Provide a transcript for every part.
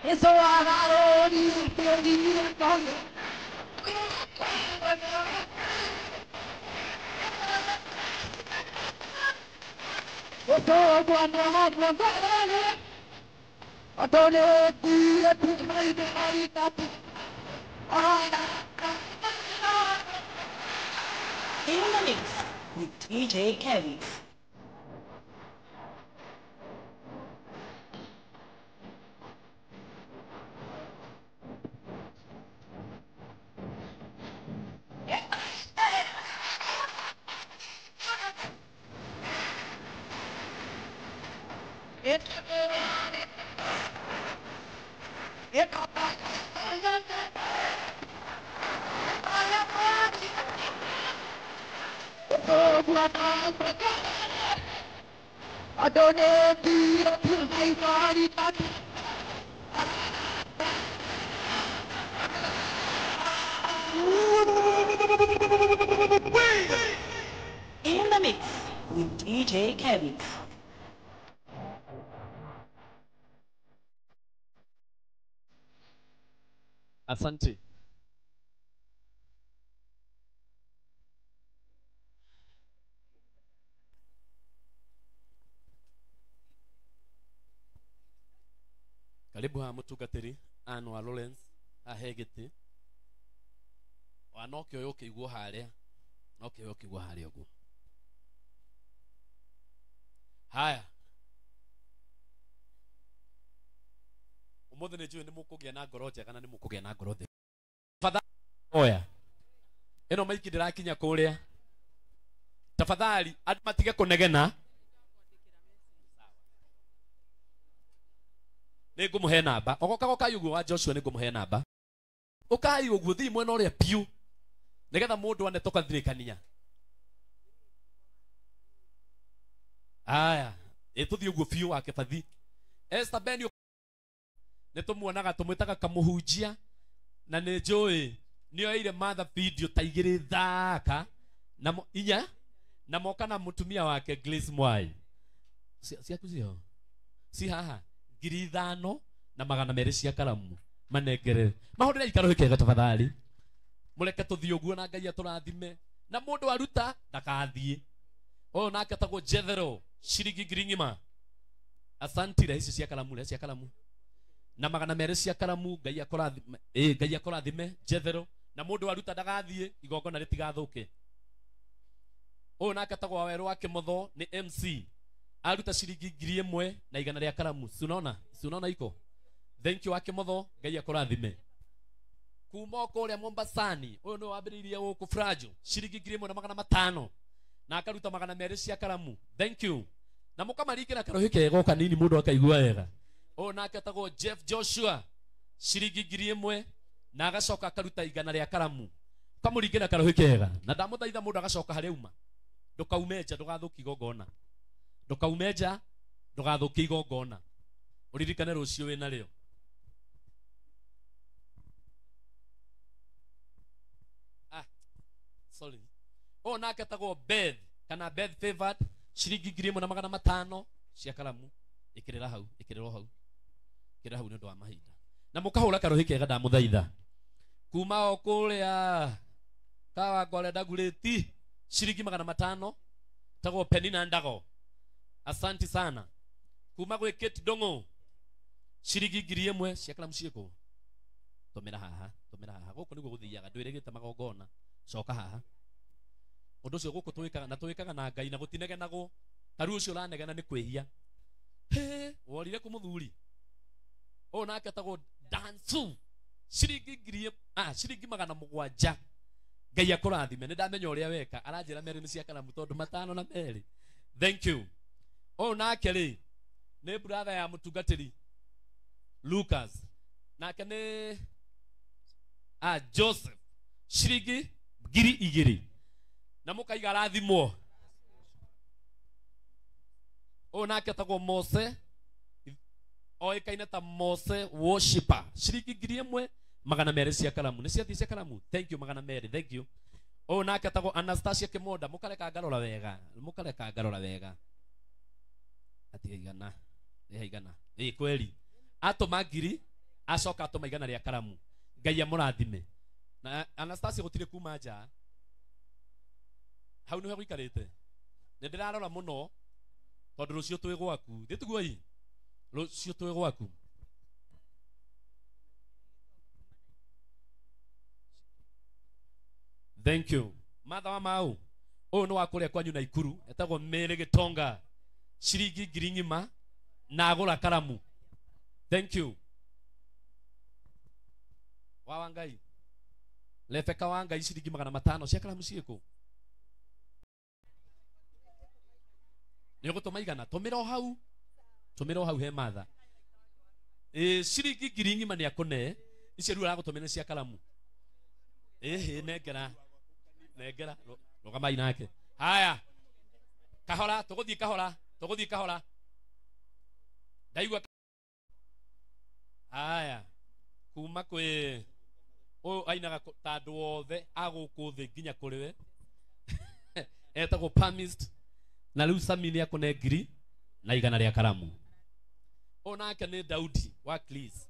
In the mix with DJ Kevin. In the mix with DJ Kevin. Asante. Karibu ha mutungatiri Ann wa Lawrence ahe giti wa no kĩoyo kĩigwo harĩa no kĩoyo kĩigwo harĩa ũguo. Haya, ũmũthĩ nĩ njũĩ nĩ mũkũgĩa na ngoro njega na nĩ mũkũgĩa na ngoro theru. Tafadhali oya ĩno maiki ndĩrakinya kũrĩa, tafadhali andũ matige kũnegena. Nĩ ngũmũhe namba ogoka gokai ũguo wa Joshua, nĩ ngũmũhe namba ũkai ũguo thiĩ mwena ũrĩa piũ nĩgetha mũndũ ane tũkathirĩkania. Aya, ĩtũthiĩ ũguo biũ wa kĩbathi. Esther Ben nĩ tũmuonaga tũmwĩtaga kamũhunjia na nĩ njũĩ nĩoeire Martha video ta igĩrĩ thaka na inya na moka na mũtumia wake Grace Mwai. Ciaku ciho ci haha 5200 cia karamu manengerere mahũrĩre ikaro kega tafadhali mũreke tũthiĩ ũguo na Ngai atũrathime na mũndũ aruta ndakathiĩ. Ũyũ nake etagwo Jethero ciringi 1000 ng'ima. Asanti rehe icio cia karamu, rehe cia karamu na 200 cia karamu. Ngai akũrathime, Ngai akũrathime Jethero na mũndũ aruta ndagathiĩ igongona rĩtigathũke. Ũyũ nake etagwo Wawerũ wa Kĩmotho nĩ MC aruta ciringi 1000 na 100 rĩa karamu. Si unaona? Si unaona iko? Thank you wa Kĩmotho, Ngai akũrathime. Kuma kũrĩa Mombasani ũyũ nĩwe wambĩrĩirie gũkũ Frajo ciringi 1500 na akaruta 200 cia karamu. Thank you. Na mũkamaringĩra karohĩ kega o kanini mũndũ akaigua wega. Ũyũ nake etagwo Jeff Joshua ciringi 1000 na agacoka akaruta 100 rĩa karamu. Ũkamũringĩra karohĩ kega na ndamũthaitha mũndũ agacoka harĩa uma. Ndũkaume nja ndũgathũkie igongona. Ndũkaume nja ndũgathũkie igongona. Ũririkane rũciũ wĩna rĩo. Ah, sorry. Ũyũ nake etagwo Beth kana Beth Favored ciringi 1500 cia karamu. Ĩkĩrĩra hau, ĩkĩrĩrwo hau, ĩkĩrĩra hau nĩ ũndũ wa mahinda. Na mũkahũra karohĩ kega ndamũthaitha. Kuma o kũrĩa Kawangware Ndagurĩti ciringi 500 tagwo Penina Ndago. Asanti sana. Kuma gwĩ Kate Ndung'u ciringi 1000 cia karamu ciĩkũ. Tũmĩra haha, tũmĩra haha. Gũkũ nĩguo gũthiaga, ndwĩrĩgĩte magongona. Coka haha. Ũndũ ũcio gũkũ twĩkaga na twĩkaga na Ngai na gũtinegenagwo. Ta rĩu ũcio ũranegena nĩ kwĩhia. Hĩ, worire kũ mũthuri? Ũyũ nake etagwo Dansu ciringi ciringi 700. Ngai akũrathime. Nĩ ndamenya ũrĩa weka. Aranjĩra merĩ nĩ cia karamu tondũ 5 na 2. Thank you. Ũyũ nake rĩ nĩ brother ya mũtungatĩri Lucas. Nake nĩ Joseph ciringi 2000 na mũkaiga arathimwo. Ũyũ nake etagwo Mose oĩkaine ta Mose Worshipper ciringi 1200 cia karamu. Nĩ ciathiĩ cia karamu. Thank you 200. Thank you. Ũyũ nake etagwo Anastasia Kĩmonda. Mũkareka ngarora wega, mũkareka ngarora wega. Ati igana, ĩ igana. Ĩ kweli. Atũma 1000 Acoka atũma 100 rĩa karamu. Ngai amũrathime. Na Anastasia gũtirĩ kuma nja. Hau nĩho gũikarĩte. Nĩ ndĩrarora mũno tondũ rũciũ twĩ gwaku. Thĩ tiguo ii? Rũciũ twĩ gwaku. Thank you. Matha wa mau. Ũyũ nĩ wa kũrĩa kwanyu Naikuru, etagwo Mary Gitonga. Ciringi 1,000 ng'ima na agũra karamu. Thank you. Wa Wangai. Rebecca wa Ngai ciringi 500 cia karamu ciĩkũ? Nĩ ũgũtũma 100, tũmĩra o hau. Tũmĩra o hau he Martha. Ciringi 1,000 ng'ima nĩ akũne. Icio rĩu aragũtũmĩra cia karamu. Nengera. Nengera. Rũgamai nake. Haya. Kahora, tũgũthiĩ kahora, tũgũthiĩ kahora. Ndaigua. Haya. Kuma kwĩ ũyũ ainaga ta andũ othe a gũkũ thĩ nginya kũrĩ we. Etagwo Pamist. Na rĩu Sami nĩ akũne 1,000 na 100 rĩa karamu. Ũyũ nake nĩ Daudi wa Cleese.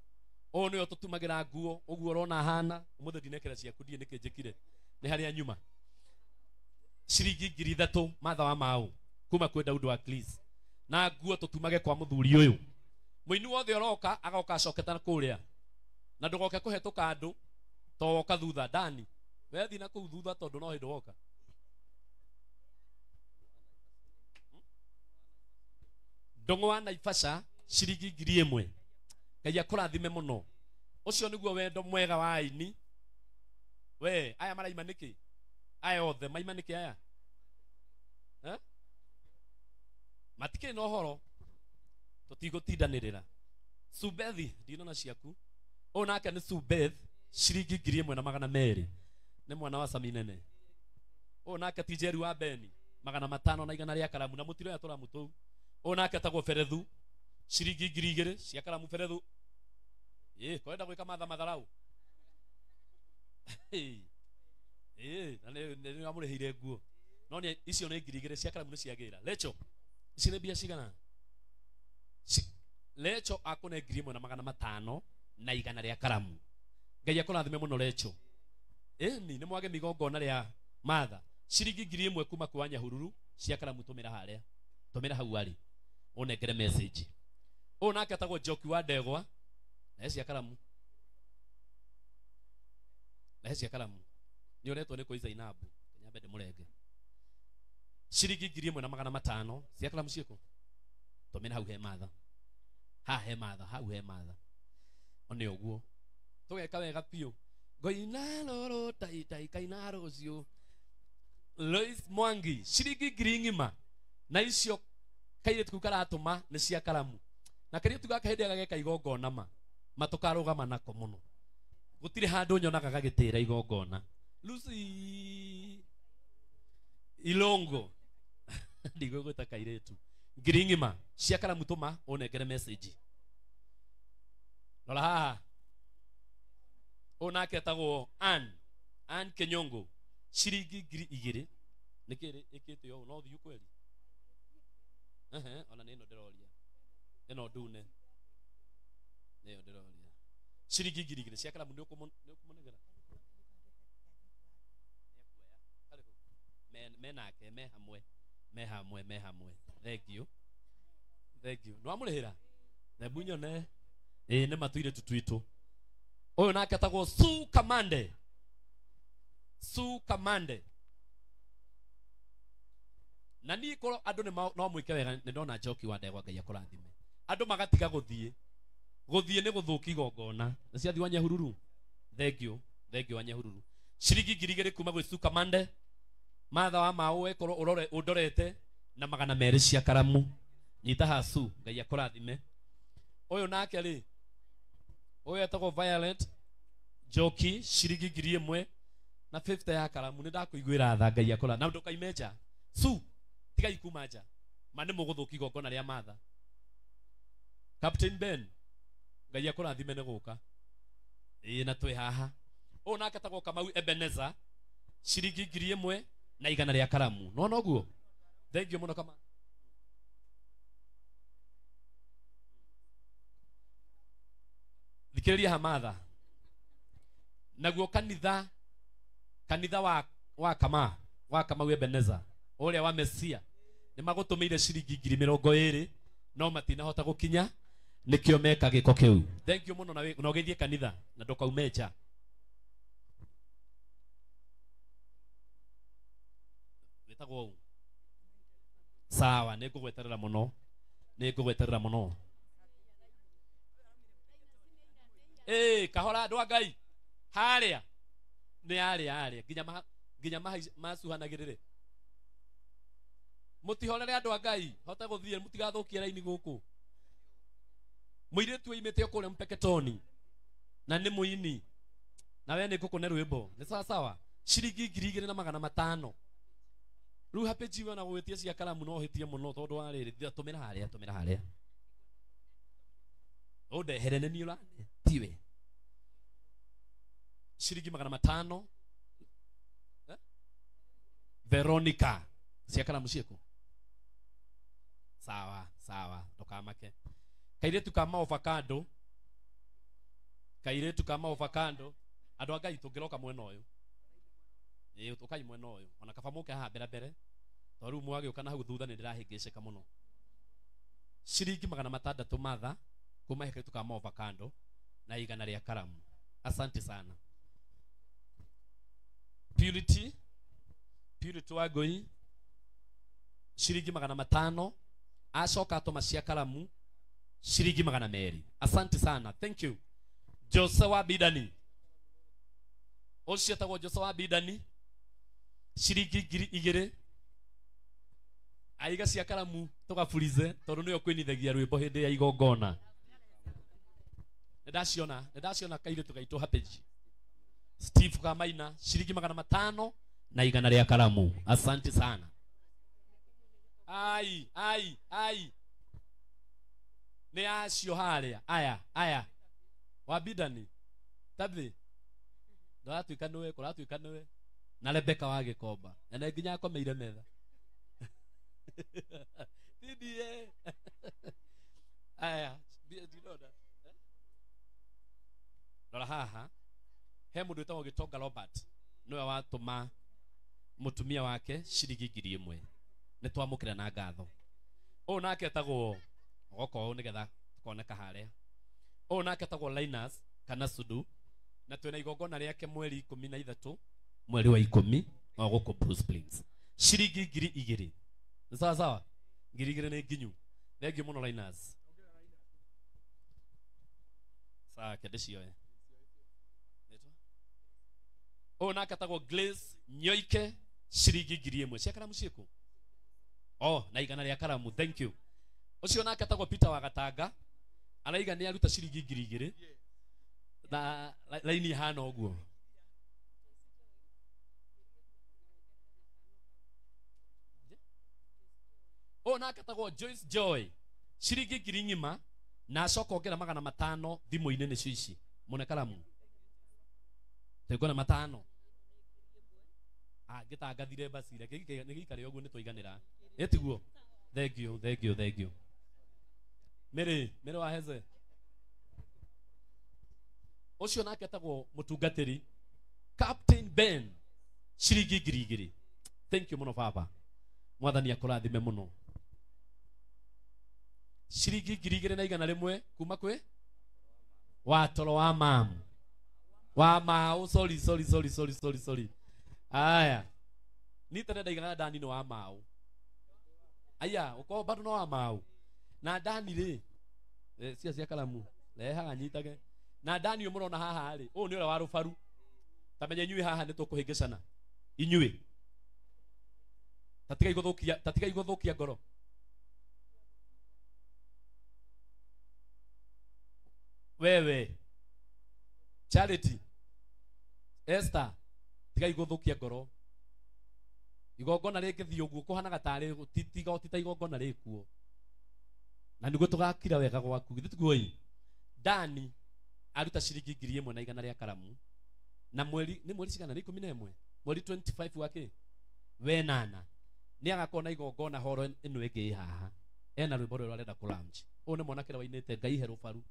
Ũyũ nĩwe tũtumagĩra nguo ũguo ũrona hana. Ũmũthĩ ndinekĩra ciaku ndiĩ nĩkĩ njĩkire. Nĩ harĩa nyuma. Ciringi 3,000 Matha wa Mau kuma kwĩ Daudi wa Cleese. Na nguo tũtumage kwa mũthuri ũyũ. Mũini wothe ũroka agoka acokete na kũrĩa. Na ndũgoke kũhetũka andũ to woka thutha Dani. Wethi na kũu thutha tondũ no hĩndĩ woka. Ndũng'ũ wa Naivasha ciringi 1,000. Ngai akũrathime mũno. Ũcio nĩguo wendo mwega wa aini. We, aya maraima nĩkĩ? Aya othe maima nĩkĩ aya? Matikĩrĩ na ũhoro. Tũtigũtindanĩrĩra. Subethi, ndinona ciaku. Ũyũ nake nĩ Subeth, ciringi 1,200. Nĩ mwana wa Sami nene. Ũyũ nake ti Jerry wa Beni, 500 na 100 rĩa karamu na mũtiroya tũramu tũu. Ũyũ nake etagwo Berethu, ciringi 2,000 cia karamu Berethu. Kwenda gwĩka matha matharau. Na nĩ amũrĩhĩire nguo. No nĩ icio nĩ 2,000 cia karamu nĩ ciagĩra. Lecho, ici nĩ mbia cigana? Lecho akũne 1,500 na 100 rĩa karamu. Ngai akũrathime mũno Lecho. Ĩni nĩ mwage migongona rĩa Martha. Ciringi 1,000 kuma kwa Nyahururu cia karamu tũmĩra harĩa. Tũmĩra hau arĩ. Ũnengere message. Ũyũ nake etagwo Njoki wa Ndegwa. Na cia karamu. Na cia karamu. Nĩ ũretwo nĩ kũi Zainabu. Nyambe ndĩmũrenge. Ciringi 1,500 cia karamu ciĩkũ? Tũmĩra hau he Martha. Ha he Martha, hau he Martha. One ũguo. Tũgeka wega biũ. Ngoina rũrũ tai tai kaina rũciũ. Lois Mwangi, ciringi 1,000 ng'ima. Na icio kairĩtu kau karatũma nĩ cia karamu. Na kairĩtu gaka hĩndĩ ĩrĩa gageka igongona ma matũkarũgama nako mũno. Gũtirĩ handũ nyonaga gagĩtĩra igongona. Lucy Ilongo. Ndigũgwĩta kairĩtu. 1,000 ng'ima cia karamu tũma ũnengere message. Rora haha. Ũyũ nake etagwo Ann. Ann Kenyongo. Ciringi 2,000. Nĩkĩ ĩkĩte ũũ no thiũ kweli? Ona nĩ ĩno ndĩroria. Ĩno ndune. Nĩyo ndĩroria. Ciringi 2,000 cia karamu nĩ ũkũmũnengera? Me nake, me hamwe. Me hamwe, me hamwe. Thank you. Thank you. Nĩwamũrĩhĩra? Hebu nyone. Nĩ matũire tũtwitũ. Ũyũ nake etagwo Sue Kamande. Sue Kamande. Na niĩ korwo andũ nĩ no mwĩke wega nĩ ndona Njoki wa Ndegwa Ngai akũrathime. Andũ magatiga gũthiĩ. Gũthiĩ nĩ gũthũkia igongona. Nĩ ciathiĩ wa Nyahururu. Thank you. Thank you wa Nyahururu. Ciringi 2,000 kuma gwĩ Sue Kamande. Matha wa Mau ĩkorwo ũrore ũndorete na 200 cia karamu. Nyita hasu Ngai akũrathime. Ũyũ nake rĩ, ũyũ etagwo Violet Njoki, ciringi 1,000 na 50 ya karamu. Nĩ ndakũiguĩra tha Ngai akũrathime. Na ndũkaime nja. Su, tigai kuma nja. Ma nĩ mũgũthũkia igongona rĩa Martha. Captain Ben, Ngai akũrathime nĩ gũka. Na twĩ haha. Ũyũ nake etagwo Kamau Ebenezer, ciringi 1,000 na 100 rĩa karamu. No noguo. Thank you mũno Kamau. Thikĩrĩria hamatha. Naguo kanitha wa kama Ebeneza ũrĩa wa Mesia nĩ magũtũmĩire ciringi 20,000 no matinahota gũkinya nĩkĩo meka gĩko kĩu. Thank you mũno na ũgĩthiĩ kanitha na ndũkaume nja. Wĩtagwo ũũ? Sawa, nĩngũgweterera mũno. Nĩngũgweterera mũno. Kahora andũ a Ngai. Harĩa. Nĩ harĩa nginya macuhanagĩrĩre. Mũtihorere andũ a Ngai, hote gũthiĩ mũtigathũkie raini gũkũ. Mũirĩtu oimĩte o kũrĩa Mpeketoni na nĩ mũini na we nĩ ngũkũne rwĩmbo. Nĩ sawa sawa. Ciringi 2,500. Rĩu happy jiwe na gwĩtia cia karamu no hĩtie mũno tondũ wa rĩrĩ tũmĩra harĩa. Ũndehere nĩ niĩ ũrane tiwe. Ciringi 500. Veronica cia karamu ciĩkũ? Sawa sawa, ndũkamake. Kairĩtu ka maovacado, andũ a Ngai tũngĩroka mwena ũyũ. Ĩĩ tũkai mwena ũyũ ona kaba mũke haha mbere mbere tondũ rĩu mwagĩũka na hau thutha nĩ ndĩrahĩngĩcĩka mũno. Ciringi 600 matha kuma he kairĩtu ka maovacado na 100 rĩa karamu. Asante sana. Purity wa Ngũi ciringi 500 acoka atũma cia karamu ciringi 200. Asante sana, thank you. Jose wa Bidani, ũcio etagwo Jose wa Bidani, ciringi 2,000 aiga cia karamu tũgaburize tondũ nĩwe kwĩnithagia rwĩmbo hĩndĩ ya igongona. Nĩndaciona kairĩtu gaitũ Happy Steve Kamaina ciringi 500 na 100 rĩa karamu. Asante sana. Ai ai ai nĩ acio harĩa aya wa Bidani tathi ndũratuĩka nĩwe kũratuĩka nĩwe na Rebecca wa Gĩkomba na nginya akomeire metha. Tidie aya ndinona. Rora haha he mũndũ wĩtagwo Gĩtonga Robert nĩwe watũma mũtumia wake ciringi 1,000. Nĩ twamũkĩra na ngatho. Ũyũ nake etagwo goka ũũ nĩgetha tũkoneka harĩa. Ũyũ nake etagwo Linus kana Sudu na twĩna igongona rĩake mweri 13 mweri wa 10 o gũkũ Bruce Springs. Ciringi 2,000. Nĩ sawa sawa? 2,000 nĩ nginyu. Thank you mũno Linus. Sawa, kende cioe. Ũyũ nake etagwo Grace Nyoike ciringi 1,000. Cia karamu ciĩkũ? Oh, na 100 rĩa karamu. Thank you. Ũcio nake etagwo Peter wa Gatanga araiga nĩ aruta ciringi 2,000 na laini ihana ũguo. Ũyũ nake etagwo Joyce Joy ciringi 1,000 na acoka ongera 500 thimũ-inĩ nĩcio ici. Mũne karamu tũigona 500. Ngĩtangathire mbacire nĩ gĩikare ũguo nĩ tũiganĩra. Ĩtiguo. Thank you, thank you, thank you. Mary wa Heze. Ũcio nake etagwo mũtungatĩri Captain Ben ciringi 2,000. Thank you mũno baba. Mwathani akũrathime mũno. Ciringi 2,100 kuma kwĩ wa toro wa mamu wa mau. Sorry. Aya ni tene ndaigaga Dani nĩ wa mau. Aya ũkorwo bado no wa mau na Dani rĩ cia karamu rehaga nyitage na Dani ũyũ mũrona haha rĩ ũyũ nĩ ũrĩa wa rũbaru. Ta menya inyuĩ haha nĩ tũkũhĩngĩcana inyuĩ. Tatigai gũthũkia ngoro. Wewe Charity Esther tigai gũthũkia ngoro. Igongona rĩngĩthiĩ ũguo kũhanaga tarĩ tita igongona rĩkuo na nĩguo tũgakira wega gwaku. Githĩ tiguo ĩ? Dani aruta ciringi 1,100 na 100 rĩa karamu na mweri nĩ mweri cigana? Nĩ 11 mweri 25 wake wenana nĩ agakorwo na igongona horo ĩno ĩngĩ ĩ haha ena rwĩmbo rũrĩa arenda kũ launch. Ũyũ nĩ mwanake ũrĩa wainĩte Ngai he rũbaru.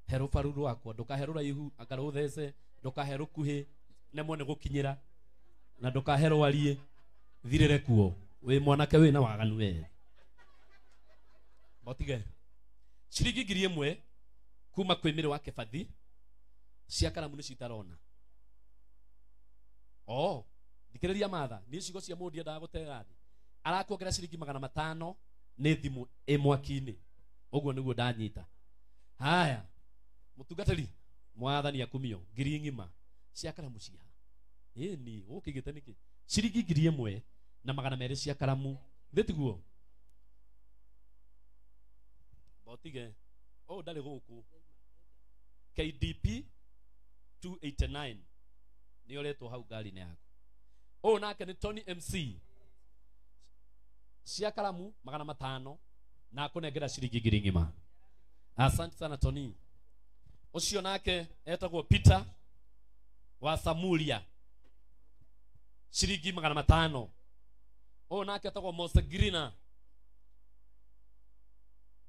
He rũbaru rwakwa ndũkahe rũraihu anga rũthece ndũkahe rũkuhĩ nemwo nĩ gũkinyĩra na ndũkahe rwarie thirĩre kuo wĩ mwanake wĩna waganu we botige ciringi 1000 kuma kwĩ mĩrĩ wa Kĩbathi cia karamu nĩ citarona oh thikĩrĩria matha niĩ ciugo cia mũndũ ndiendaga gũtega thĩ arakuongerera ciringi 500 nĩ thimũ ĩ mwaki-inĩ ũguo nĩguo ndanyita haya mũtungatĩri mwathani akumio 1000 ng'ima cia karamu ciha ĩni ũkĩgĩte nĩkĩ ciringi 1200 cia karamu thĩ tiguo botige ũũ ndarĩ gũkũ KDP 289 nĩ oretwo hau ngari-inĩ yaku ũũ nake nĩ Tony MC cia karamu 500 na akũnengera ciringi 1000 ng'ima asante sana Tony ũcio nake etagwo Peter wa Samulia ciringi 500 ũyũ nake etagwo Mose Grina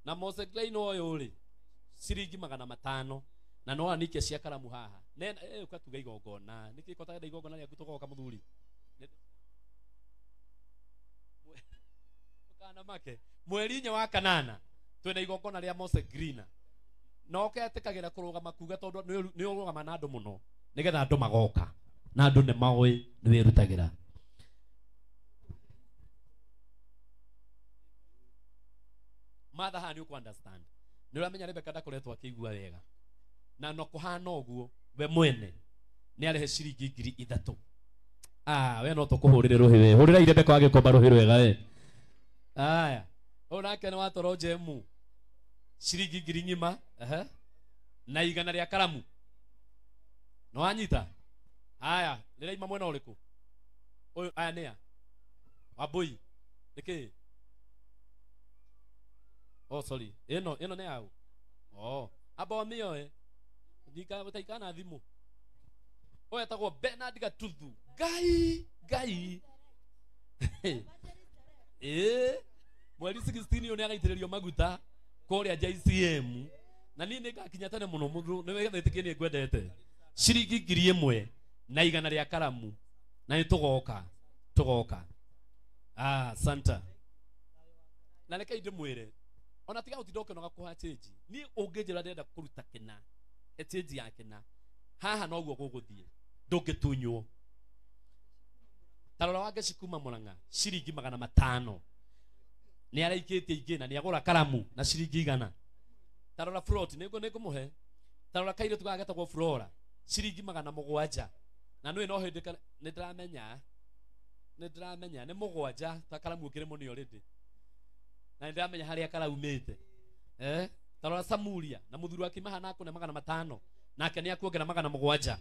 na Mose Grina ũyũ rĩ ciringi 500 na no anike cia karamu haha nena ũkatuga igongona nĩkĩ kotagenda igongona rĩaku tũgoka mũthuri ũkana make mweri 4 wa kanana twĩna igongona rĩa Mose Grina no ketĩkagĩra kũrũgama kuga tondũ nĩ ũrũgama na andũ mũno nĩgetha andũ magoka na andũ nĩ maũĩ nĩ wĩrutagĩra matha haha nĩ ũkũ understand nĩ ũramenya Rebecca ndakoretwo akĩigua wega na no kũhana ũguo we mwene nĩ arehe ciringi 3000 ah we no tũkũhũrĩre rũhĩ we hũrĩra Rebecca wagĩkomba rũhĩ rwega we aya ũyũ nake nĩ watoro njemu ciringi 1000 ng'ima na 100 rĩa karamu no wanyita haya rĩraima mwena ũrĩkũ ũyũ aya nĩa Wambui nĩkĩ oh sorry ĩno nĩ yau oh amba wamĩoe gũtaikana thimũ ũyũ etagwo Bernard Gatuthu ngai ngai mweri 16 ũyũ nĩ agaitĩrĩrio maguta kũrĩa JCM na niĩ nĩngakinya tene mũno mũndũ nĩgetha ĩtĩkie nĩ ngwendete ciringi 1000 na 100 rĩa karamu na nĩ tũgoka ah santa na reke ndĩmwĩre ona tiga gũtinda ũkĩnoga kũha change niĩ ũngĩnjĩra ndĩrenda kũruta kĩna he change ya kĩna haha noguo gũgũthiĩ ndũngĩtunywo tarora wa Ngeci kuma Murang'a ciringi 500 nĩ araikĩtie ingĩ na nĩ agũra karamu na ciringi 100 tarora Flot nĩguo nĩngũmũhe tarora kairĩtu gaka getagwo Flora ciringi 700 na nĩũĩ no hĩndĩ nĩ ndĩramenya nĩ 7 ta karamu ũkĩrĩ mũnĩ already na nĩ ndĩramenya harĩa karaumĩte tarora Samulia na mũthuri wake mahana akũne 500 nake nĩ akuongera 700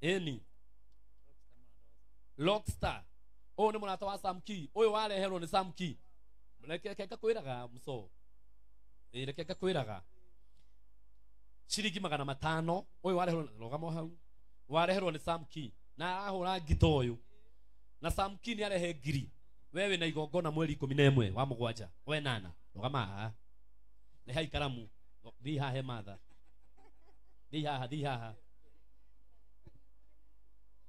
ĩni Rockstar ũyũ nĩ mũrata wa Sam Key ũyũ wareherwo nĩ Sam Key reke ngakwĩraga mũco reke ngakwĩraga ciringi 500 ũyũ wareherwo rũgamo hau wareherwo nĩ Sam Key na arahũra ngita ũyũ na Sam Key nĩ arehe 1000 we wĩna igongona mweri 11 wa mũgwanja we nana rũgama haha nĩ hai karamu thiĩ haha he matha thiĩ haha thiĩ haha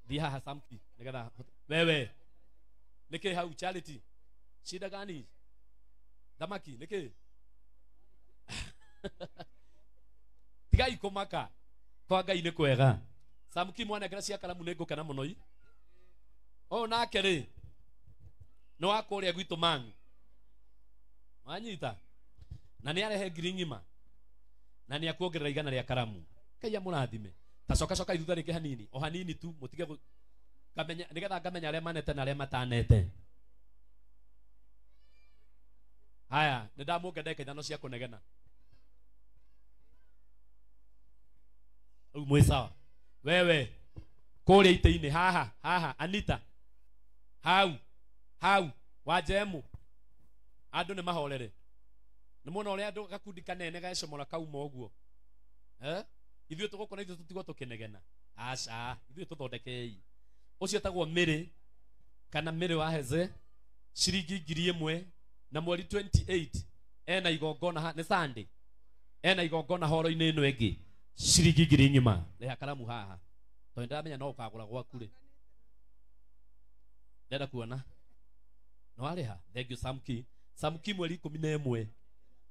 thiĩ haha Sam Key nĩgetha wewe nĩkĩ hau Charity shida gani thamaki nĩkĩ tigai kũmaka kwa Ngai nĩ kwega Sam Key mwanengera cia karamu nĩ ngũkena mũno i ũyũ nake rĩ nĩ wa kũrĩa gwitũ Mang'u wanyita na nĩ arehe 1000 ng'ima na nĩ akuongerera 100 rĩa karamu Ngai amũrathime ta coka coka ithutha rĩngĩ hanini o hanini tu mũtige ngamenya nĩgetha ngamenya arĩa manete na arĩa matanete haya nĩ ndamuonge ndagĩka 5 cia kũnegena rĩu mwĩ sawa wewe kũrĩa itĩ-inĩ haha haha Anita hau hau wa Njemu andũ nĩ mahorere nĩ muona ũrĩa andũ gakundi kanene gecomora kauma ũguo ithuĩ tũgũkona ithuĩ tũtigwo tũkĩnegena aca ithuĩ tũthondekei ũcio etagwo Mĩrĩ kana Mĩrĩ wa Heze ciringi 1000 na mweri 28 ena igongona nĩ Sunday ena igongona horo-inĩ ĩno ĩngĩ Ciringi ngiri ng'ima. Reha karamu haha. Tondu ndamenya no ukagura gwaku ri. Ndenda kuona. No ariha. Thank you Samki. Samki mweri 11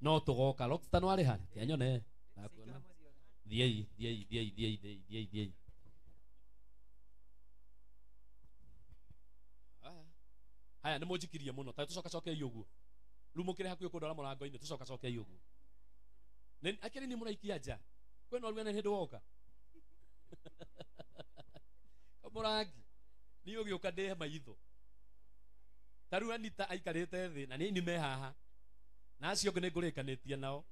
no tugoka. Rockstar no ariha. Tianyone. Ndakuona. Thiei, thiei, thiei, thiei, thiei, thiei. Haya nä må njikirie må no ta tå coka cokei å guo rä u må kä re hakuhä kå ndwara må rango-inä tå coka cokei å guo akä nä må raikia nja kwä na ruga nä hä ndä woka må rangi nä å gä å ka ndä maitho ta rä u Anita aikarä te thä na nä ini me haha na acio ngä nä ngå rä kanä tie nao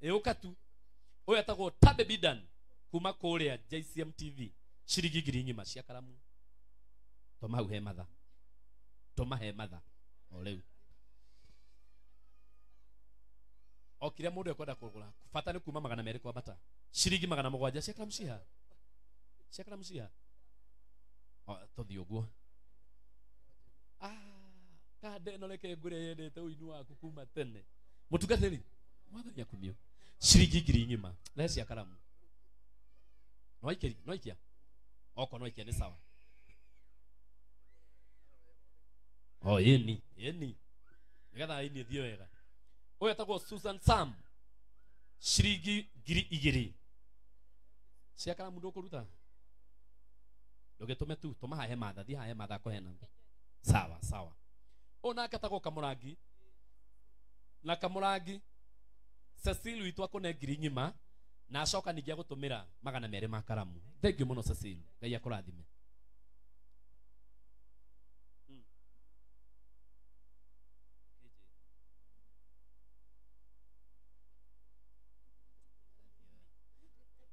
ä å ka tu å yå etagwo Tabe Bidan kuma kå rä a JCM TV ciringi ngiri ng'ima cia karamu toma hau he matha toma he matha o rĩu o kĩrĩa mũndũ ekwenda kũgũra bata nĩ kuma 200 kwambata ciringi 700 cia karamu ciha cia karamu ciha o tũthiĩ ũguo kande ĩno reke ngũre yendete ũini waku kuma tene mũtungatĩri mwathani akumio ciringi ngiri ng'ima rehe cia karamu no aikia okorwo no aikia nĩ sawa. Oh, yeni, yeni. Nigetha ini thiĩ wega. Ũyũ etagwo Susan Sam. Ciringi ngiri igĩrĩ. Cia karamu ndũkũruta? Ndũgĩtũme tu, tũma hahe matha, thiĩ hahe matha akũhe namba. Sawa, sawa. Ũyũ nake etagwo Kamũrangi. Na Kamũrangi Cecil witũ akũne ngiri ng'ima na acoka ningĩ agũtũmĩra 200 ma karamu. Thank you mũno Cecil. Ngai akũrathime.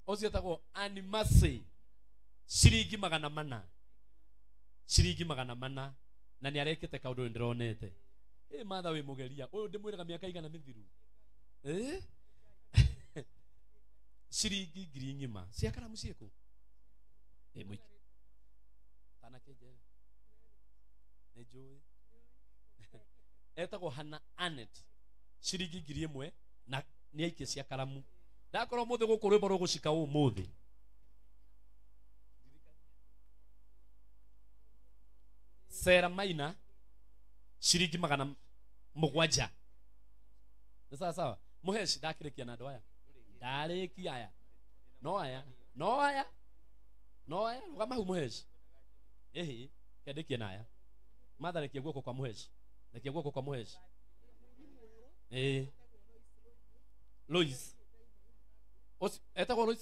Ũcio etagwo Animasi ciringi 400 ciringi 400 na nĩ arekĩte kaũndũ ndĩronete. Ĩ matha wĩ mũgeria ũyũ ndĩmwĩraga mĩaka igana mĩthiru ciringi ngiri ng'ima cia karamu ciĩkũ ĩ mũiki tanakĩnjere nĩ njũĩ etagwo Hannah Anet ciringi ngiri ĩmwe na nĩ aikie cia karamu. Ndakorwo mũthĩ gũkũ rwĩmbo rũgũcika ũmũthĩ. Sarah Maina ciringi 700. Nĩ sawa sawa. Mũheci ndakĩrĩkia na andũ aya. Ndarĩkia aya. No aya. No aya. No aya. Rũgama hau mũheci. Ĩhĩ, kĩandĩkie na aya. Matha rekia guoko kwa mũheci. Rekia guoko kwa mũheci. Ĩĩ. Lois. Etagwo Lois.